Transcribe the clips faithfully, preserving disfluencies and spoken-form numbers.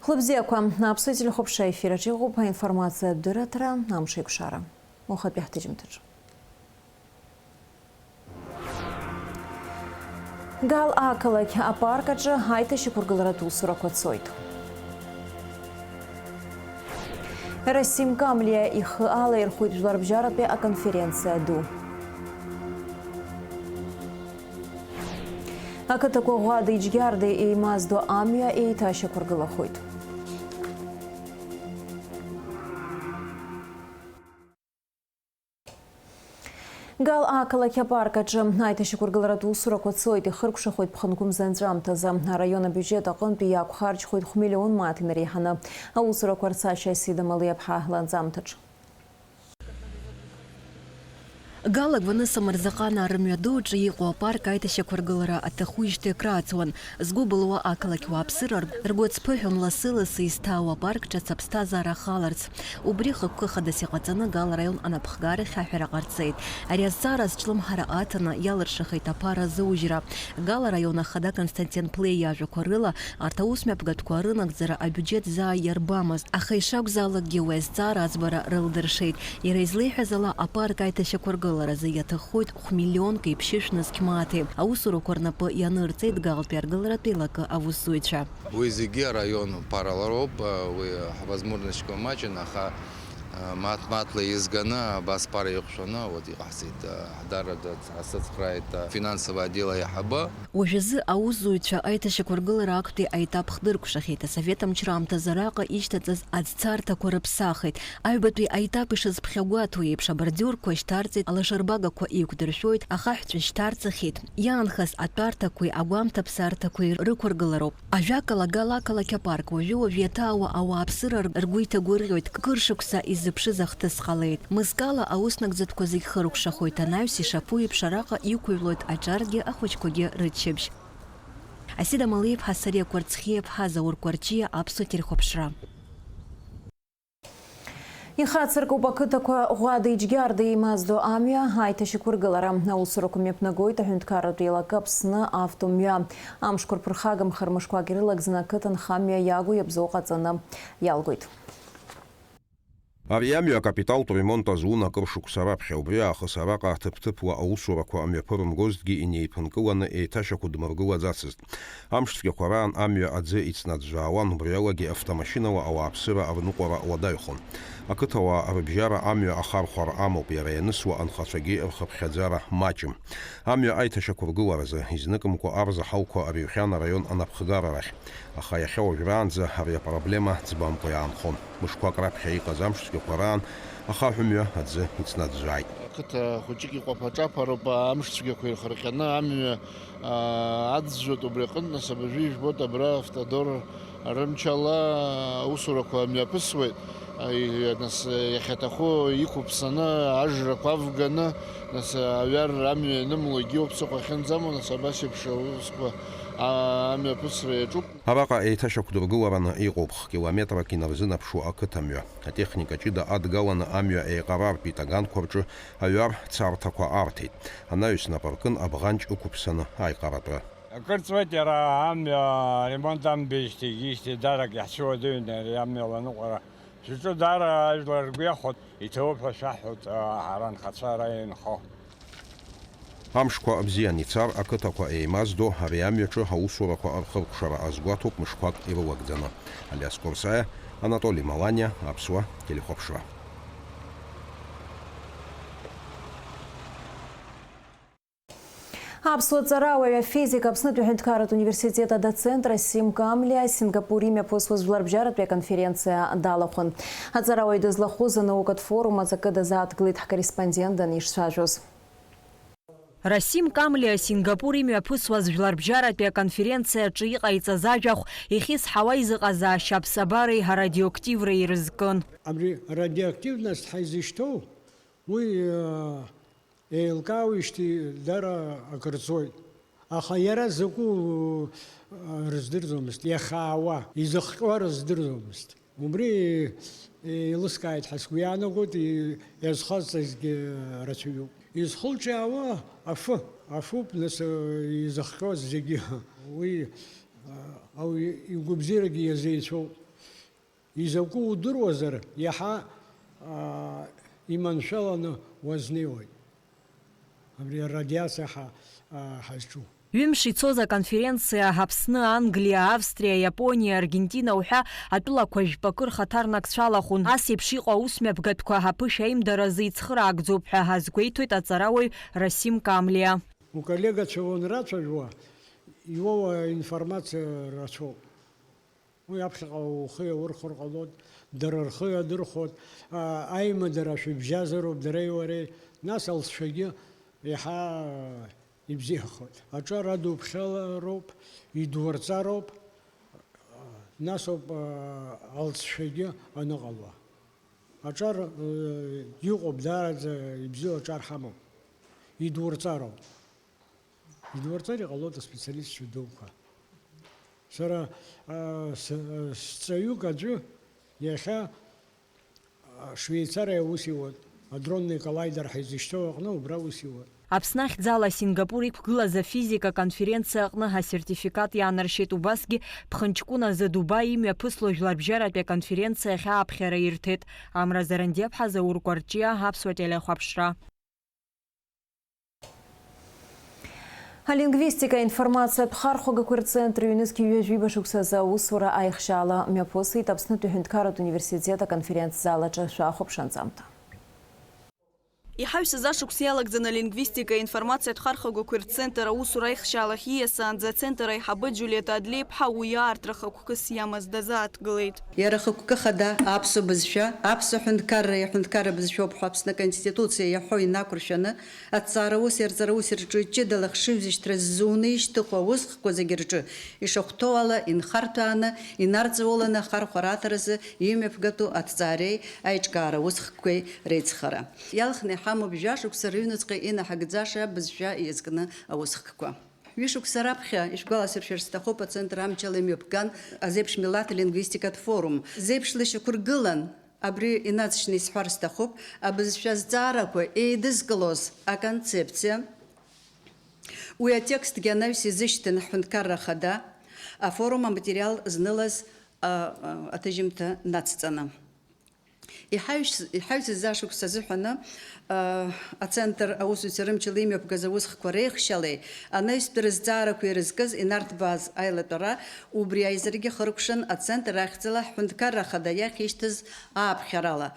Хәлыбзиақәа, Аԥсуа телехәаԥшра ефир аҿы иҟоуп аинформациатә дырраҭара, амш еиқәшара. Уахатәи ҳҭыжьымҭаҿы. Гал ақалақь апарк аҿы аиҭашьақәыргыларатә усурақәа цоит. Расим Камлиа ихы алаирхәит жәларбжьаратәи аконференциа ду. Ақыҭақәа Ӷәадеи Џьгьардеи еимаздо амҩа еиҭашьақәыргылахоит. Гал ақалақь апарк аҿы аиҭашьақәыргыларатә усурақәа цоит, ихыркәшахоит ԥхынқәымз анҵәамҭазы. Араион абиуџьет аҟынтәи иаақәхарџьхоит хә-миллион мааҭ инареиҳаны. Аусурақәа рцашьа Сида Малиаԥҳа ланҵамҭаҿ. Гал Агәаныс Амырзаҟанаа рымҩаду аҿы иҟоу апарк аиҭашьақәыргылара аҭахуижьҭеи акрааҵуан. Згәы былуа ақалақь уааԥсыра ргәы ацԥыҳәон лассы-лассы изҭаау апарк ҿыц аԥсҭазаара ахаларц. Убри хықәкы хадас иҟаҵаны Гал араион анапхгарахь аҳәара ҟарҵеит. Ари азҵаара азҿлымҳара аҭаны иалыршахеит аԥара азыужьра. Гал араион ахада Константин Плеи иажәақәа рыла, арҭ аусмҩаԥгатәқәа рынагӡара абиуџьет заа иарбамызт, аха ишакәзаалакгьы уи азҵаара аӡбара рылдыршеит. Иара излеиҳәаз ала, апарк аиҭашьақәыргыларазы иаҭаххоит хә-миллионк еиԥшьышә нызқь мааҭи. Аусурақәа рнапы ианырҵеит Галтәи аргыларатәи лакы аусзуҩцәа. Уи зегьы араион ԥаралароуп, уи ҳвозможностьқәа маҷын, аха, мааҭ-мааҭла еизганы, абас пара иҟәшәаны, вот, иҟаҳҵеит, ҳдарада ҳацхрааит, афинансовый отдел аиҳабы. Уажәазы аусзуҩцәа аиҭашьақәыргылара актәи аетап хдыркәшахьеит, асовет амчра аамҭазы араҟа ишьҭаҵаз аӡцарҭақәа рыԥсахит. Аҩбатәи аетап ишазԥхьагәаҭоу еиԥш, абордиурқәа шьҭарҵеит, алашарбагақәа еиқәдыршәоит, ахаҳәцәа шьҭарҵахьеит. Иаанхаз атәарҭақәеи агәамҭаԥсарҭақәеи рықәыргылароуп. Ажәакала, Гал ақалақь апарк уажәы-уажә иаҭаауа ауааԥсыра ргәы иҭагәырӷьоит, кыр шықәса изыԥшыз ахҭыс ҟалеит. Мызкала, ауснагӡатәқәа зегь хыркәшахоит, анаҩс ишаԥу еиԥш араҟа иқәыҩлоит аҿаргьы, ахәыҷқәагьы рыччабжь. Асида Малиеиԥҳа, Сариа Кәарцхиаԥҳа, Заур Кәарҷиа, Аԥсуа телехәаԥшра. Ихацыркуп ақыҭақәа Ӷәадеи Џьгьардеи еимаздо амҩа аиҭашьақәыргылара. Аусурақәа мҩаԥнагоит аҳәынҭқарратә еилакы Аԥсны автомҩа. Амшқәа рԥырхагамхар, мышқәак ирылагӡаны ақыҭанхамҩа иагу иабзоу ҟаҵаны иалгоит. Ари амҩа акапиталтә ремонт азун акыр шықәса раԥхьа, убри аахыс араҟа ҭыԥ-ҭыԥла аусурақәа мҩаԥырымгозҭгьы инеиԥынкыланы еиҭашьақәдмыргылаӡацызт. Амш цәгьақәа раан амҩа аӡы ицнаӡәӡәаауан, убри алагьы автомашьынала ауааԥсыра рныҟәара уадаҩхон. Ақыҭауаа рыбжьара амҩа ахархәара амоуп, иара ианысуа анхацәагьы рхыԥхьаӡара маҷым. Амҩа аиҭашьақәыргыларазы, изныкымкәа арзаҳалқәа рыҩхьан араион анапхгара рахь. Аха иахьа уажәраанӡа ари апроблема ӡбамкәа иаанхон. Мышқәак раԥхьа иҟаз амш цәгьақәа раан ахаҳә мҩа аӡы ицнаӡәӡәааит. Ақыҭа хәыҷык иҟәаԥа-ҿаԥароуп, амш цәгьақәа ирхырҟьаны амҩа, аа, аӡәӡәоит. Убри аҟынтә, нас, абыржәы ижәбоит, абра автодор рымчала аусурақәа мҩаԥысуеит. Аи, нас, иахьаҭаху иқәыԥсаны, ажрақәа авганы, нас, аҩар амҩа ианымло, егьиуп ԥсыхәа ахьынӡамоу, нас, абас еиԥш аусқәа, аа, амҩаԥысра иаҿуп. Араҟа еиҭашьақәдыргылараны иҟоуп, х-километрак инарзынаԥшуа ақыҭамҩа. Атехника ҷыда адгаланы амҩа еиҟарартә итаганқәа рҿы аҩар царҭақәа арҭеит. Анаҩс нап ркын абӷанҷ ықәыԥсаны аиҟаратәы. Акыр ҵуеит иара амҩа ремонт амбеижьҭеи егьижьҭеи, дарак иаҳцәыуадаҩын ари амҩала аныҟәара. Шәҿы даара ажәлар ргәы иахәоит, иҭабуп ҳәа шәаҳҳәоит, ҳара анхацәа ара инхо. Амшқәа бзиан ицар, ақыҭақәа еимаздо, ари амҩаҿы аусурақәа рхыркәшара азгәаҭоуп мышқәак ирылагӡаны. Алиас Курсаиа, Анатоли Маланиа, Аԥсуа телехәаԥшра. Аԥсуа ҵарауаҩ, афизик, Аԥснытәи аҳәынҭқарратә университет адоцент Расим Камлиа Сингапур имҩаԥысуаз жәларбжьаратәи аконференциа далахәын. Аҵарауаҩ дызлахәыз анаукатә форум аҵакы дазааҭгылеит ҳкорреспондент данишцәажәоз. Расим Камлиа Сингапур имҩаԥысуаз жәларбжьаратәи аконференциа аҿы иҟаиҵаз ажәахә ихьысҳауа изыҟазаашьа аԥсабареи арадиоактивреи ирызкын. Абри радиоактивность ҳәа изышьҭоу, уи, э, еилкаауеижьҭеи дара акыр ҵуеит. Аха иара закәу, э, рыздырӡомызт, иахаауа, изыхҟьо рыздырӡомызт. Убри, э, еилыскааит ҳәа сгәы иаанагоит, и-, иазхазҵазгьы рацәаҩуп. Изхылҿиаауа афы, афуп, нас, э, изыхҟьоз зегьы. Уи, э, ауаҩы игәабзиарагьы иазеицәоуп. Изакәу удыруазар, иаҳа, аа, иманшәаланы уазнеиуеит абри арадиациа ҳа-, аа, ҳазҿу. Ҩымш ицоз аконференциа Аԥсны, Англиа, Австриа, Иапониа, Аргентина уҳәа атәылақәа жәпакы рхаҭарнакцәалахәын. Ас еиԥш иҟоу аусмҩаԥгатәқәа аԥышәа аимдаразы ицхыраагӡоуп ҳәа азгәеиҭоит аҵарауаҩ Расим Камлиа. Уколлегацәа уанрацәажәуа, иуоуа аинформациа рацәоуп. Уи аԥхьаҟа ухы иаурхәар ҟалоит, дара рхы иадырхәоит, а, аимадара шәыбжьазароуп дареи уареи, нас алҵшәагьы иаҳа ибзиахоит. Аҿар адуԥхьалароуп, идуарҵароуп, нас ауп, а, алҵшәагьы аныҟало. Аҿар, э, иҟоуп, даараӡа ибзиоу аҿар ҳамоуп. Идуарҵароуп. Идуарҵар иҟалоит аспециалистцәа дуқәа. Сара, а, с-, а, сҵаҩык аӡәы иахьа, а, Швеицариа аус иуан, адронный коллайдер ҳәа изышьҭоу аҟны убра аус иуан. Аԥсны ахьӡала Сингапур иқәгылаз афизика конференциа аҟны асертификат иаанаршьеит, убасгьы Ԥхынҷкәын азы Дубаи имҩаԥысло жәларбжьаратәи аконференциа ахь ааԥхьара ирҭеит. Амра Зарандиаԥҳа, Заур Кәарҷиа, Аԥсуа телехәаԥшра. Алингвистика аинформациатә хархәагақәа рцентр ҩнызқь ҩажәиба шықәсазы аусура аихшьаала мҩаԥысит Аԥснытәи аҳәынҭқарратә университет аконференц-зал аҿы. Шәахәаԥш анҵамҭа. Иҳаҩсыз ашықәс иалагӡаны алингвистика аинформациатә хархәагақәа рцентр аусура аихшьаалахь ииасаанӡа ацентр аиҳабы Џьулиета Адлеиԥҳа уи аартра хықәкыс иамаз дазааҭгылеит. Иара хықәкы хада аԥсуа бызшәа, аԥсуа ҳәынҭқарра иаҳәынҭқарра бызшәоуп ҳәа Аԥсны Аконституциа иаҳәо инақәыршәаны, аҭҵаара ус иарҵара ус ирҿы ҷыдала хшыҩзышьҭра ззуны ишьҭыху аусхкқәа зегьы рҿы ишахәҭоу ала инхарҭәааны, инарҵауланы ахархәара аҭаразы имҩаԥгатәу аҭҵаареи аиҿкаара усхкқәеи реицхара. Иалхны иҳамоуп жәашықәса рыҩнуҵҟа инаҳагӡаша бызшәа иазкны аусхкқәа. Ҩышықәса раԥхьа, ишәгәаласыршәар сҭахуп, ацентр амчала имҩаԥган азеиԥш милаҭ лингвистикатә форум. Зеиԥш лышьақәыргылан, абри инаҵшьны исҳәар сҭахуп, абызшәа зҵаарақәа еидызкылоз аконцепциа. Уи атекстгьы анаҩс изышьҭан ҳҳәынҭқарра ахада, афорум аматериал знылаз, а, а, аҭыжьымҭа нацҵаны. Иҳаҩс-, иҳаҩсыз ашықәс азыҳәаны, а, ацентр аусзуҩцәа рымчала имҩаԥгаз аусхқәа реихшьалеи, анаҩстәи рызҵаарақәеи ирызкыз инарҭбааз аилатәара, убри аизарагьы хыркәшан ацентр ахьӡала ҳҳәынҭқарра ахада иахь ишьҭаз ааԥхьарала,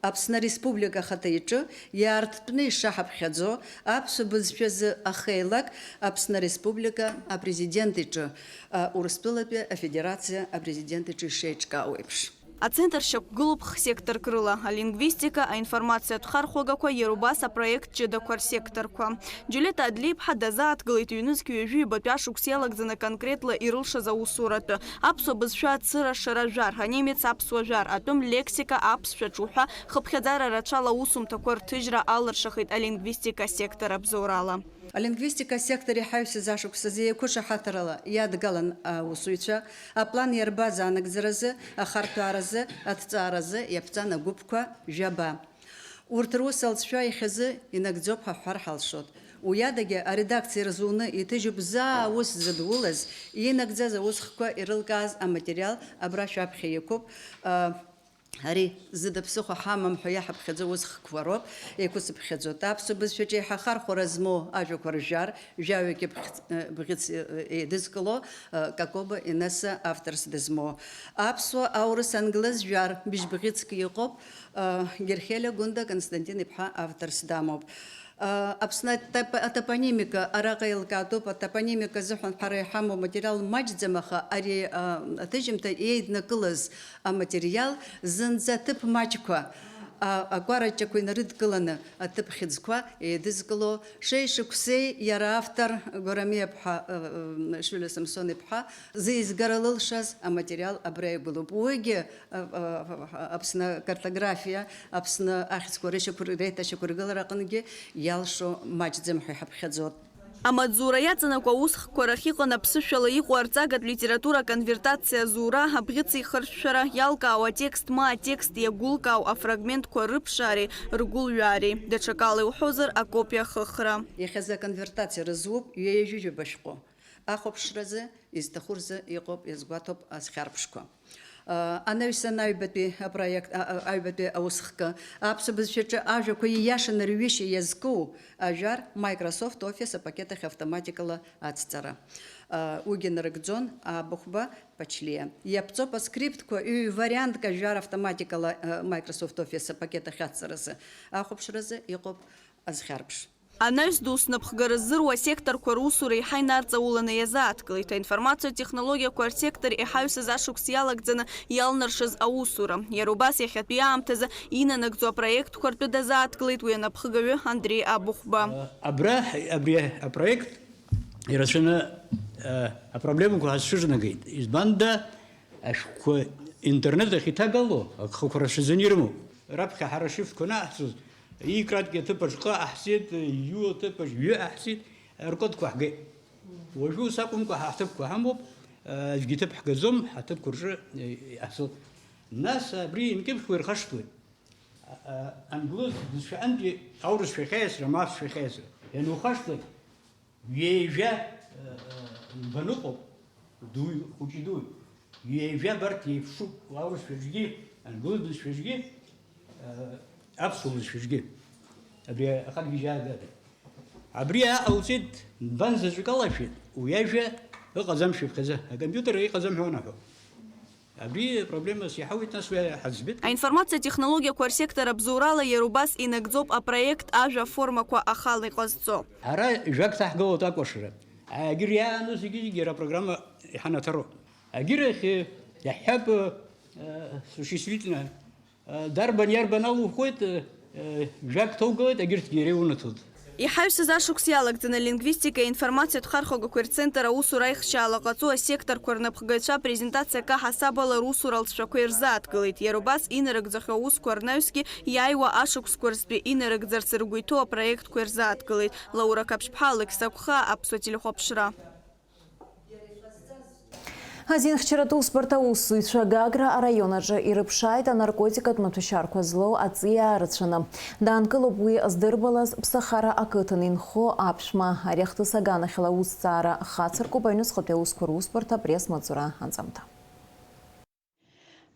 Аԥсны Республика ахада иҿы иаарттәны ишаҳаԥхьаӡо, аԥсуа бызшәазы ахеилак Аԥсны Республика Апрезидент иҿы, а, Урыстәылатәи Афедерациа Апрезидент иҿы ишеиҿкаау еиԥш. Ацентр шьақәгылоуп х-секторк рыла, алингвистика, аинформациатә хархәагақәа, иара убас апроект ҷыдақәа рсекторқәа. Џьулиета Адлеиԥҳа дазааҭгылеит ҩнызқь ҩажәи ҩбатәи ашықәс иалагӡаны конкретла ирылшаз аусуратәы. Аԥсуа бызшәа ацыра шара жәар, анемец аԥсуа жәар, атәым лексика аԥсшәа ҿу ҳәа хыԥхьаӡара рацәала аусумҭақәа рҭыжьра алыршахеит алингвистика сектор абзоурала. Алингвистика асектор иҳаҩсыз ашықәс азы еиқәышаҳаҭрала иадгалан аусуҩцәа, аплан иарбаз анагӡаразы, ахарҭәааразы, аҭҵааразы иаԥҵан агәыԥқәа жәаба. Урҭ рус алҵшәа иахьазы инагӡоуп ҳәа ҳҳәар ҳалшоит. Уи адагьы аредакциа ирзуны иҭыжьуп заа аус зыдулаз, инагӡаз аусхкқәа ирылкааз аматериал абра шәаԥхьа иқәуп. Ари зыда ԥсыхәа ҳамам ҳәа иаҳаԥхьаӡо усхкқәа роуп, еиқәсыԥхьаӡоит. Аԥсуа бызшәаҿы еиҳа ахархәара змоу ажәақәа ржәар, жәаҩагьы бӷьыц, э, бӷьыц, э, еидызкыло, э, Какоба Инесса авторс дызмоу. Аԥсуа, аурыс, англыз жәар быжь бӷьыцк иҟоуп, э, Герхелиа Гәында Константин-иԥҳа авторс дамоуп. Аԥсны атоп-, атопонимика араҟа еилкаатәуп, атопонимика азыҳәан ҳара иҳамоу аматериал маҷӡам, аха ари, а, аҭыжьымҭа еиднакылаз аматериал зынӡа аҭыԥ маҷқәа, а, акәараҷҷақәа инарыдкыланы аҭыԥ хьыӡқәа еидызкыло, шеи шықәсеи иара автор Гәарамиаԥҳа, а, а, Шәыла Самсон-иԥҳа зеизгара лылшаз аматериал абра игылоуп. Уигьы Аԥсны акартографиа, Аԥсны ахьӡқәа рышьақәыр-, реиҭашьақәыргылара аҟынгьы иалшо маҷӡам ҳәа иҳаԥхьаӡоит. Амаҵзура иаҵанакуа аусхкқәа рахь иҟан аԥсышәала иҟоу арҵагатә литература аконвертациа азура, абӷьыц еихыршәшәара, иалкаау атекст ма атекст иагәылкаау афрагментқәа рыԥшаареи ргәылҩаареи, даҽакала иуҳәозар, акопиа ахыхра. Иахьазы аконвертациа рызуп ҩажәижәаба шәҟәы. Ахәаԥшразы изҭаху рзы иҟоуп, иазгәаҭоуп азхьарԥшқәа. Анаҩсан аҩбатәи апроект, а, а, аҩбатәи аусхкы, аԥсуа бызшәаҿы ажәақәа ииашаны рҩышьа иазку ажәар Microsoft Office апакет ахь автоматикала ацҵара. А, уигьы нарыгӡон Абыхәба Ԥачлиа. Иаԥҵоуп аскриптқәа ҩ-вариантк ажәар автоматикала, а, Microsoft Office апакет ахь ацҵаразы. Ахәаԥшразы иҟоуп азхьарԥш. Анаҩс ду снапхгара ззыруа асекторқәа русура еиҳа инарҵауланы иазааҭгылеит. Аинформациатә технологиақәа рсектор иҳаҩсыз ашықәс иалагӡаны иалнаршаз аусура. Иара убас иахьатәи аамҭазы инанагӡо апроектқәа ртәы дазааҭгылеит уи анапхгаҩы Андреи Абыхәба. Абра, абри апроект ирацәаны, э, апроблемақәа ҳазҽыжнагеит. Избанда ашәҟәқәа интернет ахь иҭагало агхақәа рацәаӡаны ирымоуп. Раԥхьа ҳара ашрифтқәа анаҳҵоз, икратәи аҭыԥ аҿы ҟы аҳҵеит, ҩу аҭыԥ аҿы ҩы аҳҵеит, ркодқәа ҳгеит. Уажәы ус акәымкәа, ҳаҭыԥқәа ҳамоуп, аӡәгьы иҭыԥ ҳгаӡом, ҳаҭыԥқәа рҿы иаҳцоит. Нас абри инкьыԥхьуа ирхашҭуеит. Англыз бызшәа антәи аурысшәа ахьаиасра, ма аԥсшәа ахьаиасра ианухашҭлак, ҩеижәа, э, э, нбан ыҟоуп, дуи хәыҷи дуи. Ҩеижәа абарҭ еиԥшуп, аурысшәаҿгьы, англыз бызшәаҿгьы, э, аԥсуа бызшәаҿгьы. Абри ахатә гьежьаагада. Абри ааҟауҵеит, нбан заҵәык алашәеит, уи ажәа ыҟаӡам шәыԥхьаӡа, акомпиутер иҟаӡам ҳәа уанаҳәо. Абри апроблемас иҳауеит, нас уи ҳаӡбеит. Аинформациатә технологиақәа рсектор абзоурала иара убас инагӡоуп апроект ажәа аформақәа ахала иҟазҵо. Ҳара жәак ҭаҳгылоит акәашара. Агьыр иаану зегьы-зегьы иара апрограмма иҳанаҭароуп. Агьырахь, иаҳҳәап, э, существительное, э, дарбан, иарбан алухуеит, э, э, жәак ҭоугалеит, агьырҭгьы иара иунаҭоит. Иҳаҩсыз ашықәс иалагӡаны алингвистикеи аинформациатә хархәагақәеи рцентр аусура аихшьаала ҟаҵо асекторқәа рнапхгаҩцәа апрезентациа акы ҳасабала русура алҵшәақәа ирзааҭгылеит. Иара убас инарыгӡахьоу аусқәа рнаҩсгьы иааиуа ашықәсқәа рзтәи инарыгӡарц ргәы иҭоу апроектқәа ирзааҭгылеит. Лаура Қаԥшьԥҳа, Алықьса Гәхаа, Аԥсуа телехәаԥшра. Азинхьчаратә усбарҭа аусзуҩцәа Гагра араион аҿы ирыԥшааит анаркотикатә маҭәашьарқәа злоу аҵиаа рацәаны. Даанкылоуп уи здырбалаз Ԥсахара ақыҭан инхо аԥшәма. Ари ахҭыс аганахьала аусҭҵаара хацыркуп аҩныҵҟатәи аусқәа русбарҭа апресс-маҵзура анҵамҭа.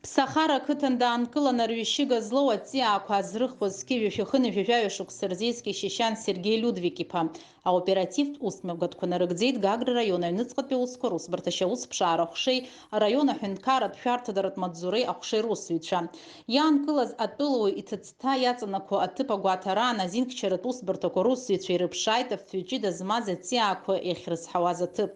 Ԥсахара ақыҭан даанкылан арҩышьыга злоу аҵиаақәа аазрыхуаз зқьи жәшәи хынҩажәи жәаҩа шықәса рзы ииз Кьышьышьан Сергеи Людвиг-иԥа. Аоперативтә усмҩаԥгатәқәа нарыгӡеит Гагра раион аҩныҵҟатәи аусқәа русбарҭа ашьаусԥшаара аҟәшеи араион аҳәынҭқарратә шәарҭадаратә маҵзуреи аҟәшеи русзуҩцәа. Иаанкылаз атәылауаҩ иҭыӡҭа иаҵанакуа аҭыԥ агәаҭараан азинхьчаратә усбарҭақәа русзуҩцәа ирыԥшааит афҩы ҷыда змаз аҵиаақәа иахьрызҳауаз аҭыԥ.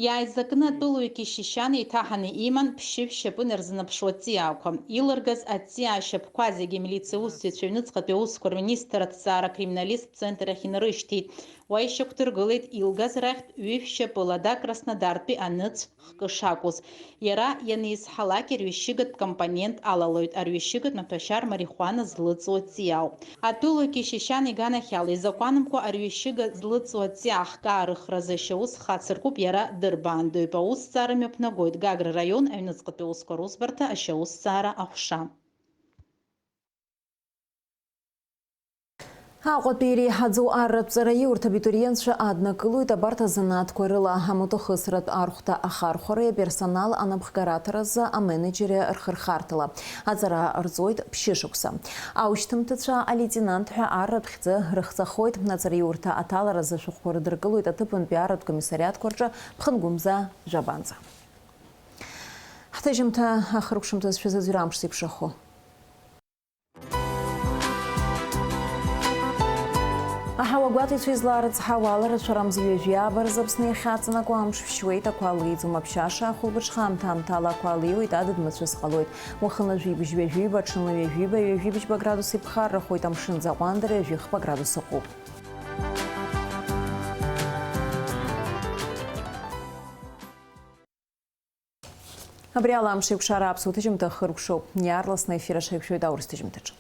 Иааизакны атәылауаҩ Кьышьышьан еиҭаҳаны иман, ԥшьышә шьапы инарзынаԥшуа аҵиаақәа. Илыргаз аҵиаа шьапқәа зегьы амилициа усзуҩцәа аҩныҵҟатәи аусқәа рминистрра аҭҵаара акриминалисттә центр ахь инарышьҭит. Уа ишьақәдыргылеит илгаз рахьтә ҩышә шьапыла, да Краснодартәи аныцә хкы шакәыз. Иара ианизҳалак, арҩышьыгатә компонент алалоит, арҩышьыгатә маҭәашьар марихуана злыҵуа ҵиаауп. Атәылауаҩ Кьышьышьан иганахьала изакәанымкәа арҩышьыга злыҵуа ҵиаа ахкаа рыхразы ашьаус хацыркуп, иара дырбаандаҩуп, аусҭҵаара мҩаԥнагоит Гагра раион аҩныҵҟатәи аусқәа русбарҭа ашьаусҭҵаара аҟәша. Аҟәатәи иреиҳаӡоу арратә ҵараиурҭа абитуриентцәа аднакылоит абарҭ азанааҭқәа рыла, амотохысратә архәҭа ахархәареи аперсонал анапхгараҭаразы аменеџьери рхырхарҭала. Аҵара рҵоит ԥшьышықәса. Аушьҭымҭацәа алеитенант ҳәа арратә хьӡы рыхҵахоит. Аҵараиурҭа аҭаларазы ашәҟәқәа рыдыркылоит аҭыԥантәи арратә комиссариатқәа рҿы ԥхынгәымза жәабанӡа. Ҳҭыжьымҭа ахыркәшамҭазшәа зыӡырҩра амш зеиԥшрахо. Аҳауа гәаҭаҩцәа излаарыцҳауа ала, рацәарамза ҩажәи ааба рзы Аԥсны иахьаҵанакуа амш шәшьуеит, ақәа леиӡом аԥшьаша, ахәылбыҽха аамҭа-аамҭала ақәа леиуеит, адыд-мацәыс ҟалоит. Уахынла жәибжь ҩажәиба, аҽынла ҩажәиба, ҩажәибжьба градус иԥхаррахоит, амшын аӡы аҟәандара ҩажәихԥа градус ыҟоуп. Абри ала амшеикәшара аԥсуа ҭыжьымҭа хыркәшоуп. Иаарласны аефир аҿы ҳаиқәшәоит аурыс ҭыжьымҭаҿы.